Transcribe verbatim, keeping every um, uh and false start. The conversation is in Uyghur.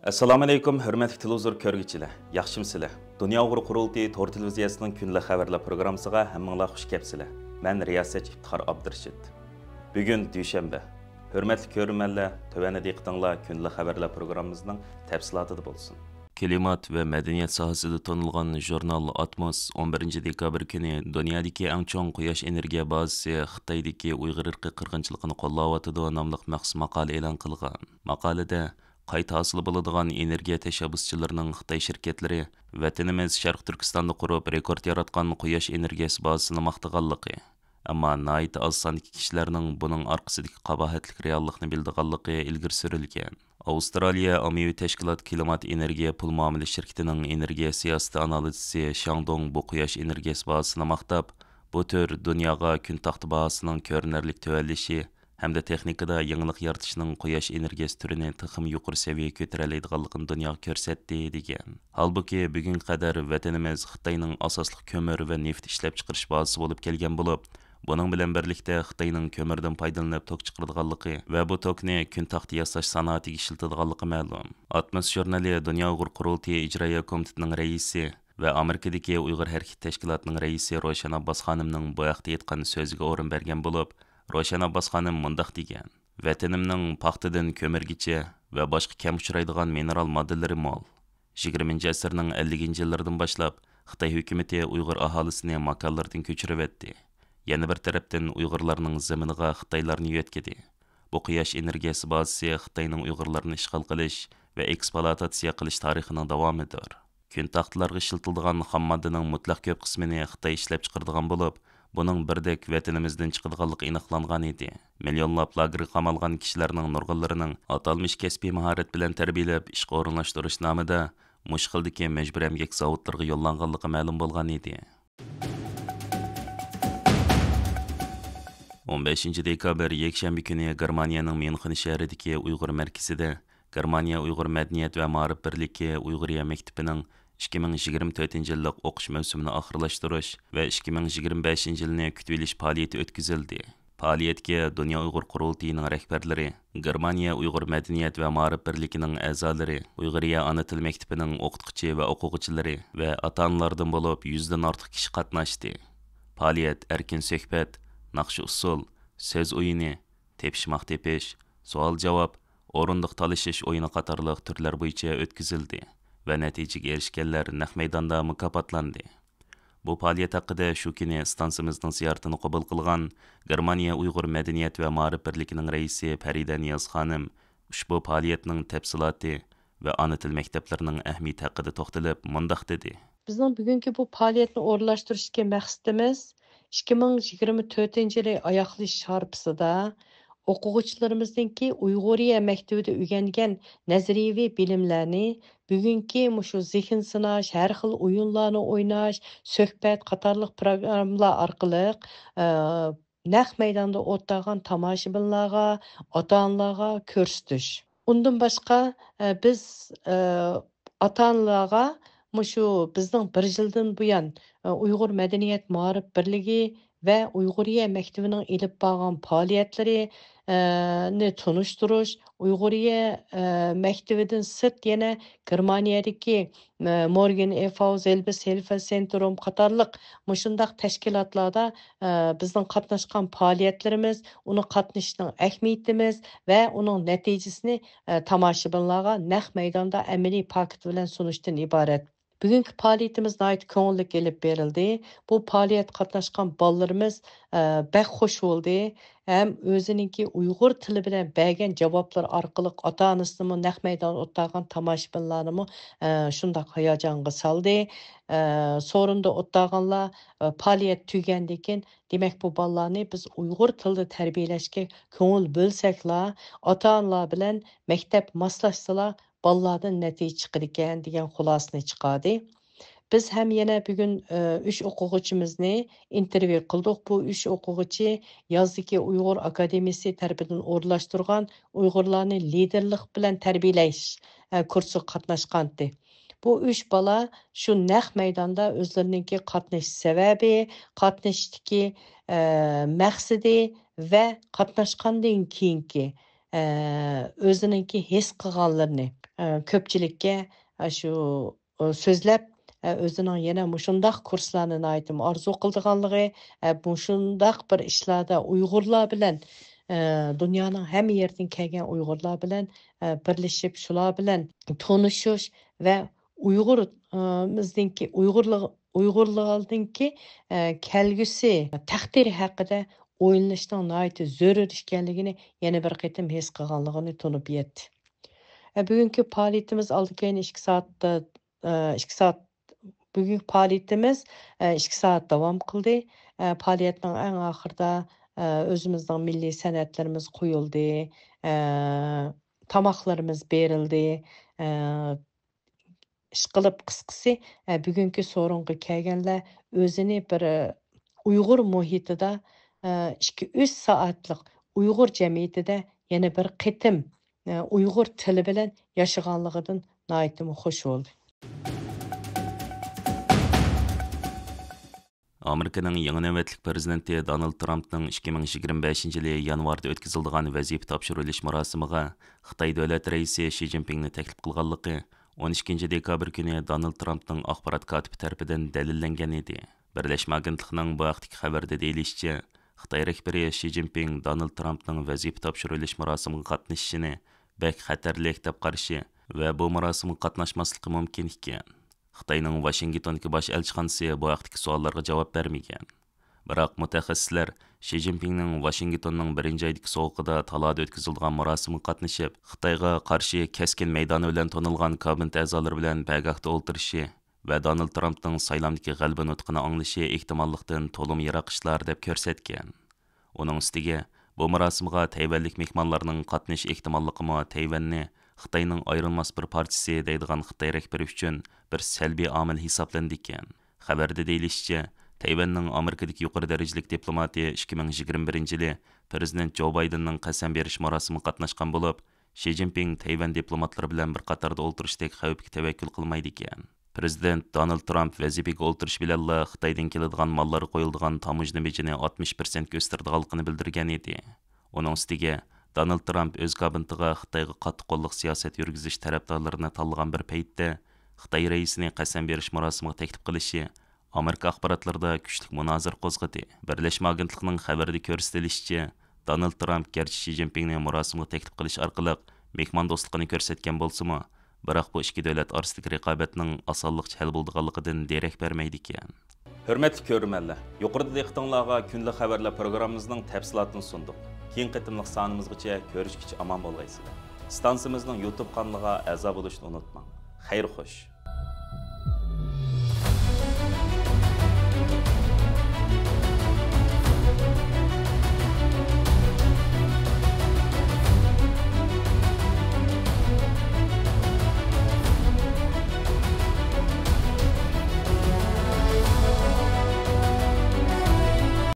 ئەسسالامۇئەلەيكۇم، ھۆرمەتلىك تېلېۋىزور كۆرگۈچىلەر، ياخشىمۇسىلەر؟ دۇنيا ئۇيغۇر قۇرۇلتىيى تور تېلېۋىزىيەسىنىڭ كۈندىلىك خەۋەرلەر پروگراممىسىغا ھەممىڭلار خۇش كەپسىلەر. مەن رىياسەتچى ئىپتىخار ئابدۇرېشىت. بۈگۈن دۈشەنبە. ھۆرمەتلىك كۆرۈرمەنلەر، تۆۋەندە دىققىتىڭلار كۈندىلىك خەۋەرلەر پروگراممىمىزنىڭ تەپسىلاتىدا بولسۇن. كىلىمات ۋە مەدەنىيەت ساھەسىدە تونۇلغان ژۇرنال ئاتموس ئون بىرىنچى دېكابىر كۈنى دۇنيادىكى ئەڭ چوڭ قۇياش ئېنېرگىيە بازىسى خىتايدىكى ئۇيغۇر ئىرقىي قىرغىنچىلىقىنى قوللاۋاتىدۇ ناملىق مەخسۇس ماقالە ئېلان قىلغان. ماقالىدە قايتا ھاسىل بولىدىغان ئېنېرگىيە تەشەببۇسچىلىرىنىڭ خىتاي شىركەتلىرى ۋەتىنىمىز شەرقىي تۈركىستاندا قۇرۇپ رېكورت ياراتقان قۇياش ئېنېرگىيەسى بازىسىنى ماختىغانلىقى، ئەمما ناھايىتى ئاز ساندىكى كىشىلەرنىڭ بۇنىڭ ئارقىسىدىكى قاباھەتلىك رېئاللىقنى بىلىدىغانلىقى ئىلگىرى سۈرۈلگەن. ئاۋسترالىيە ئاممىۋى تەشكىلات كىلىمات ئېنېرگىيە پۇل مۇئامىلە شىركىتىنىڭ ئېنېرگىيە سىياسىتى ئانالىزچىسى شاڭ دوڭ بۇ قۇياش ئېنېرگىيەسى باھاسىنى ماختاپ، بۇ تۈر دۇنياغا كۈن تاختا باھاسىنىڭ كۆرۈنەرلىك تۆۋەنلىشى ھەمدە تېخنىكىدا يېڭىلىق يارىتىشنىڭ قۇياش ئېنېرگىيەسى تۈرىنى تېخىمۇ يۇقىرى سەۋىيەگە كۆتۈرەلەيدىغانلىقىنى دۇنياغا كۆرسەتتى، دېگەن. ھالبۇكى، بۈگۈنگە قەدەر ۋەتىنىمىز خىتاينىڭ ئاساسلىق كۆمۈر ۋە نېفىت ئىشلەپچىقىرىش بازىسى بولۇپ كەلگەن بولۇپ، بۇنىڭ بىلەن بىرلىكتە خىتاينىڭ كۆمۈردىن پايدىلىنىپ توك چىقىرىدىغانلىقى ۋە بۇ توكنى كۈن تاختا ياساش سانائىتىگە ئىشلىتىدىغانلىقى مەلۇم. ئاتموس ژۇرنىلى دۇنيا ئۇيغۇر قۇرۇلتىيى ئىجرائىيە كومىتېتىنىڭ رەئىسى ۋە ئامېرىكىدىكى ئۇيغۇر ھەرىكىتى تەشكىلاتىنىڭ رەئىسى روشەن ئابباس خانىمنىڭ بۇ ھەقتە ئېيتقان سۆزىگە ئورۇن بەرگەن بولۇپ، روشەن ئابباس خانىم مۇنداق دېگەن: ۋەتىنىمنىڭ پاختىدىن كۆمۈرگىچە ۋە باشقا كەم ئۇچرايدىغان مىنېرال ماددىلىرى مول. يىگىرمىنچى ئەسىرنىڭ ئەللىكىنچى يىللىرىدىن باشلاپ خىتاي ھۆكۈمىتى ئۇيغۇر ئاھالىسىنى ماكانلىرىدىن كۆچۈرۈۋەتتى. يەنە بىر تەرەپتىن ئۇيغۇرلارنىڭ زېمىنىغا خىتايلارنى يۆتكىدى. بۇ قۇياش ئېنېرگىيەسى بازىسى خىتاينىڭ ئۇيغۇرلارنى ئىشغال قىلىش ۋە ئېكسپلۇئاتاتسىيە قىلىش تارىخىنىڭ داۋامىدۇر. كۈن تاختىلارغا ئىشلىتىلىدىغان خام ماددىنىڭ مۇتلەق كۆپ قىسمىنى خىتاي ئىشلەپچىقىرىدىغان بولۇپ، بۇنىڭ بىردەك ۋەتىنىمىزدىن چىقىدىغانلىقى ئېنىقلانغان ئىدى. مىليونلاپ لاگېرغا قامالغان كىشىلەرنىڭ نۇرغۇنلىرىنىڭ ئاتالمىش كەسپىي ماھارەت بىلەن تەربىيەلەپ، ئىشقا ئورۇنلاشتۇرۇش نامىدا مۇشۇ خىلدىكى مەجبۇرىي ئەمگەك زاۋۇتلىرىغا يوللانغانلىقى مەلۇم بولغان ئىدى. ئون بەشىنچى دېكابىر يەكشەنبە كۈنى گېرمانىيەنىڭ ميۇنخېن شەھىرىدىكى ئۇيغۇر مەركىزىدە گېرمانىيە ئۇيغۇر مەدەنىيەت ۋە مائارىپ بىرلىكى ئۇيغۇرىيە مەكتىپىنىڭ ئىككى مىڭ يىگىرمە تۆتىنچى يىللىق ئوقۇش مەۋسۇمىنى ئاخىرلاشتۇرۇش ۋە ئىككى مىڭ يىگىرمە بەشىنچى يىلنى كۈتۈۋېلىش پائالىيىتى ئۆتكۈزۈلدى. پائالىيەتكە دۇنيا ئۇيغۇر قۇرۇلتىيىنىڭ رەھبەرلىرى، گېرمانىيە ئۇيغۇر مەدەنىيەت ۋە مائارىپ بىرلىكىنىڭ ئەزالىرى، ئۇيغۇرىيە ئانا تىل مەكتىپىنىڭ ئوقۇتقۇچى ۋە ئوقۇغۇچىلىرى ۋە ئاتا-ئانىلاردىن بولۇپ يۈزدىن ئارتۇق كىشى قاتناشتى. پائالىيەت ئەركىن سۆھبەت، ناخشا-ئۇسسۇل، سۆز ئويۇنى، تېپىشماق تېپىش، سوئال-جاۋاب، ئورۇندۇق تالىشىش ئويۇنى قاتارلىق تۈرلەر بويىچە ئۆتكۈزۈلدى ۋە نەتىجىگە ئېرىشكەنلەر نەق مەيداندا مۇكاپاتلاندى. بۇ پائالىيەت ھەققىدە شۇ كۈنى ئىستانسىمىزنىڭ زىيارىتىنى قوبۇل قىلغان گېرمانىيە ئۇيغۇر مەدەنىيەت ۋە مائارىپ بىرلىكىنىڭ رەئىسى پەرىدە نىياز خانىم ئۇشبۇ پائالىيەتنىڭ تەپسىلاتى ۋە ئانا تىل مەكتەپلىرىنىڭ ئەھمىيىتى ھەققىدە توختىلىپ، مۇنداق دېدى. بىزنىڭ بۈگۈنكى بۇ پائالىيەتنى ئورۇنلاشتۇرۇشتىكى مەقسىتىمىز، ئىككى مىڭ يىگىرمە تۆتىنچى يىلى ئاياغلىشىش شارپىسىدا ئوقۇغۇچىلىرىمىزنىڭكى ئۇيغۇرىيە مەكتىۋىدە ئۆگەنگەن نەزەرىيىۋى بىلىملەرنى بۈگۈنكى مۇشۇ زېھىن سىناش، ھەر خىل ئويۇنلارنى ئويناش، سۆھبەت قاتارلىق پروگراممىلار ئارقىلىق، ئە، نەق مەيداندا ئولتۇرغان تاماشىبىنلارغا، ئاتا-ئانىلارغا كۆرسىتىش. ئۇندىن باشقا، ئە، بىز، ئە، ئاتا-ئانىلارغا مۇشۇ بىزنىڭ بىر يىلدىن بۇيان، ئە، ئۇيغۇر مەدەنىيەت مائارىپ بىرلىكى ۋە ئۇيغۇرىيە مەكتىۋىنىڭ ئېلىپ بارغان پائالىيەتلىرى، ئە، نى تونۇشتۇرۇش، ئۇيغۇرىيە، ئە، مەكتىۋىدىن سىرت يەنە گېرمانىيەدىكى، ئە، مورگېن ئېفاۋ، زېلبىس ھىلفە سېنتروم قاتارلىق مۇشۇنداق تەشكىلاتلاردا، ئە، بىزنىڭ قاتناشقان پائالىيەتلىرىمىز، ئۇنى قاتنىشىشنىڭ ئەھمىيىتىمىز ۋە ئۇنىڭ نەتىجىسىنى، ئە، تاماشىبىنلارغا نەق مەيداندا ئەمەلىي پاكىت بىلەن سۇنۇشتىن ئىبارەت. بۈگۈنكى پائالىيىتىمىز ناھايىتى كۆڭۈللۈك ئېلىپ بېرىلدى. بۇ پائالىيەتكە قاتناشقان بالىلىرىمىز، ئە، بەك خۇش بولدى ھەم ئۆزىنىڭكى ئۇيغۇر تىلى بىلەن بەرگەن جاۋابلىرى ئارقىلىق ئاتا-ئانىسىنىمۇ، نەق مەيداندا ئولتۇرغان تاماشىبىنلارنىمۇ، ئە، شۇنداق ھاياجانغا سالدى. ئە، سورۇندا ئولتۇرغانلار، ئە، پائالىيەت تۈگىگەندىن كېيىن، دېمەك، بۇ بالىلارنى بىز ئۇيغۇر تىلىدا تەربىيەلەشكە كۆڭۈل بۆلسەكلا، ئاتا-ئانىلار بىلەن مەكتەپ ماسلاشسىلا، بالىلاردىن نەتىجە چىقىدىكەن، دېگەن خۇلاسىنى چىقاردى. بىز ھەم يەنە بۈگۈن، ئى، ئۈچ ئوقۇغۇچىمىزنى ئىنتېرۋيۇ قىلدۇق. بۇ ئۈچ ئوقۇغۇچى يازدىكى ئۇيغۇر ئاكادېمىيىسى تەرىپىدىن ئورۇنلاشتۇرغان ئۇيغۇرلارنى لىدېرلىق بىلەن تەربىيەلەش، ئە، كۇرسىغا قاتناشقانتى. بۇ ئۈچ بالا شۇ نەق مەيداندا ئۆزلىرىنىڭكى قاتنىشىش سەۋەبى، قاتنىشىشتىكى، ئە، مەقسىتى ۋە قاتناشقاندىن كېيىنكى، ئە، ئۆزىنىڭكى ھېس قىلغانلىرىنى، ئە، كۆپچىلىككە، ئە، شۇ، ئە، سۆزلەپ، ئە، ئۆزىنىڭ يەنە مۇشۇنداق كۇرسلارنى ناھايىتى ئارزۇ قىلىدىغانلىقى، ئە، مۇشۇنداق بىر ئىشلاردا ئۇيغۇرلار بىلەن، ئە، دۇنيانىڭ ھەممە يېرىدىن كەلگەن ئۇيغۇرلار بىلەن، ئە، بىرلىشىپ، شۇلار بىلەن تونۇشۇش ۋە ئۇيغۇر، ئە، مىزنىڭكى ئۇيغۇرلۇق، ئۇيغۇرلارنىڭكى، ئە، كەلگۈسى تەقدىرى ھەققىدە ئويلىنىشنىڭ ناھايىتى زۆرۈر ئىكەنلىكىنى يەنە بىر قېتىم ھېس قىلغانلىقىنى تونۇپ يەتتى. ئە، بۈگۈنكى پائالىيىتىمىز ئالدى كەينى ئىككى سائەتتە، ئە، ئىككى سائەت، بۈگۈنكى پائالىيىتىمىز، ئە، ئىككى سائەت داۋام قىلدى. ئە، پائالىيەتنىڭ ئەڭ ئاخىرىدا، ئە، ئۆزىمىزنىڭ مىللىي سەنئەتلىرىمىز قويۇلدى، ئە، تاماقلىرىمىز بېرىلدى، ئە، ئىشقىلىپ، قىسقىسى، ئە، بۈگۈنكى سورۇنغا كەلگەنلەر ئۆزىنى بىر، ئە، ئۇيغۇر مۇھىتىدا، ئە، ئىككى، ئۈچ سائەتلىك ئۇيغۇر جەمئىيىتىدە يەنە بىر قېتىم، ئە، ئۇيغۇر تىلى بىلەن ياشىغانلىقىدىن ناھايىتىمۇ خۇش بولدى. ئامېرىكىنىڭ يېڭى نۆۋەتلىك پىرېزىدېنتى دونالد ترامپنىڭ ئىككى مىڭ يىگىرمە بەشىنچى يىلى يانۋاردا ئۆتكۈزۈلىدىغان ۋەزىپە تاپشۇرۇۋېلىش مۇراسىمىغا خىتاي دۆلەت رەئىسى شى جىنپىڭنى تەكلىپ قىلغانلىقى ئون ئىككىنچى دېكابىر كۈنى دونالد ترامپنىڭ ئاخبارات كاتىپى تەرىپىدىن دەلىللەنگەن ئىدى. بىرلەشمە ئاگېنتلىقىنىڭ بۇ ھەقتىكى خەۋىرىدە دېيىلىشىچە، خىتاي رەھبىرى شى جىنپىڭ دونالد ترامپنىڭ ۋەزىپە تاپشۇرۇۋېلىش مۇراسىمىغا قاتنىشىشىنى بەك خەتەرلىك دەپ قارىشى ۋە بۇ مۇراسىمغا قاتناشماسلىقى مۇمكىن ئىكەن. خىتاينىڭ ۋاشىنگتوندىكى باش ئەلچىخانىسى بۇ ھەقتىكى سوئاللارغا جاۋاب بەرمىگەن. بىراق مۇتەخەسسىسلەر شى جىنپىڭنىڭ ۋاشىنگتوننىڭ بىرىنچى ئايدىكى سوغۇقىدا تالادا ئۆتكۈزۈلىدىغان مۇراسىمغا قاتنىشىپ، خىتايغا قارشى كەسكىن مەيدانى بىلەن تونۇلغان كابىنېت ئەزالىرى بىلەن بەرگاھتا ئولتۇرۇشى ۋە دونالد ترامپنىڭ سايلامدىكى غەلىبە نۇتقىنى ئاڭلىشى ئېھتىماللىقتىن تولىمۇ يىراق ئىشلار دەپ كۆرسەتكەن. ئۇنىڭ ئۈستىگە، بۇ مۇراسىمغا تەيۋەنلىك مېھمانلارنىڭ قاتنىشىش ئېھتىماللىقىمۇ تەيۋەننى خىتاينىڭ ئايرىلماس بىر پارچىسى دەيدىغان خىتاي رەھبىرى ئۈچۈن بىر سەلبىي ئامىل ھېسابلىنىدىكەن. خەۋەردە دېيىلىشىچە، تەيۋەننىڭ ئامېرىكىدىكى يۇقىرى دەرىجىلىك دىپلوماتى ئىككى مىڭ يىگىرمە بىرىنچى يىلى پىرېزىدېنت جو بايدېننىڭ قەسەم بېرىش مۇراسىمىغا قاتناشقان بولۇپ، شى جىنپىڭ تەيۋەن دىپلوماتلىرى بىلەن بىر قاتاردا ئولتۇرۇشتەك خەۋپكە تەۋەككۈل قىلمايدىكەن. پىرېزىدېنت دونالد ترامپ ۋەزىپىگە ئولتۇرۇش بىلەنلا خىتايدىن كېلىدىغان ماللارغا قويۇلىدىغان تاموژنا بېجىنى ئاتمىش پىرسەنتكە ئۆستۈرىدىغانلىقىنى بىلدۈرگەن ئىدى. ئۇنىڭ ئۈستىگە، دونالد ترامپ ئۆز كابىنېتىغا خىتايغا قاتتىق قوللۇق سىياسەت يۈرگۈزۈش تەرەپدارلىرىنى تاللىغان بىر پەيتتە، خىتاي رەئىسىنى قەسەم بېرىش مۇراسىمىغا تەكلىپ قىلىشى ئامېرىكا ئاخباراتلىرىدا كۈچلۈك مۇنازىرە قوزغىدى. بىرلەشمە ئاگېنتلىقىنىڭ خەۋىرىدە كۆرسىتىلىشىچە، دونالد ترامپ گەرچە شى جىنپىڭنى مۇراسىمغا تەكلىپ قىلىش ئارقىلىق مېھماندوستلۇقىنى كۆرسەتكەن بولسىمۇ، بىراق بۇ ئىككى دۆلەت ئارىسىدىكى رىقابەتنىڭ ئاسانلىقچە ھەل بولىدىغانلىقىدىن دېرەك بەرمەيدىكەن. ھۆرمەتلىك كۆرۈرمەنلەر، يۇقىرىدا دىققىتىڭلارغا كۈندىلىك خەۋەرلەر پروگراممىمىزنىڭ تەپسىلاتىنى سۇندۇق. كېيىنكى قېتىملىق سانىمىزغىچە كۆرۈشكىچە ئامان بولغايسىلەر. ئىستانسىمىزنىڭ يۇتۇب قانىلىغا ئەزا بولۇشنى ئۇنتۇماڭ. خەير خوش.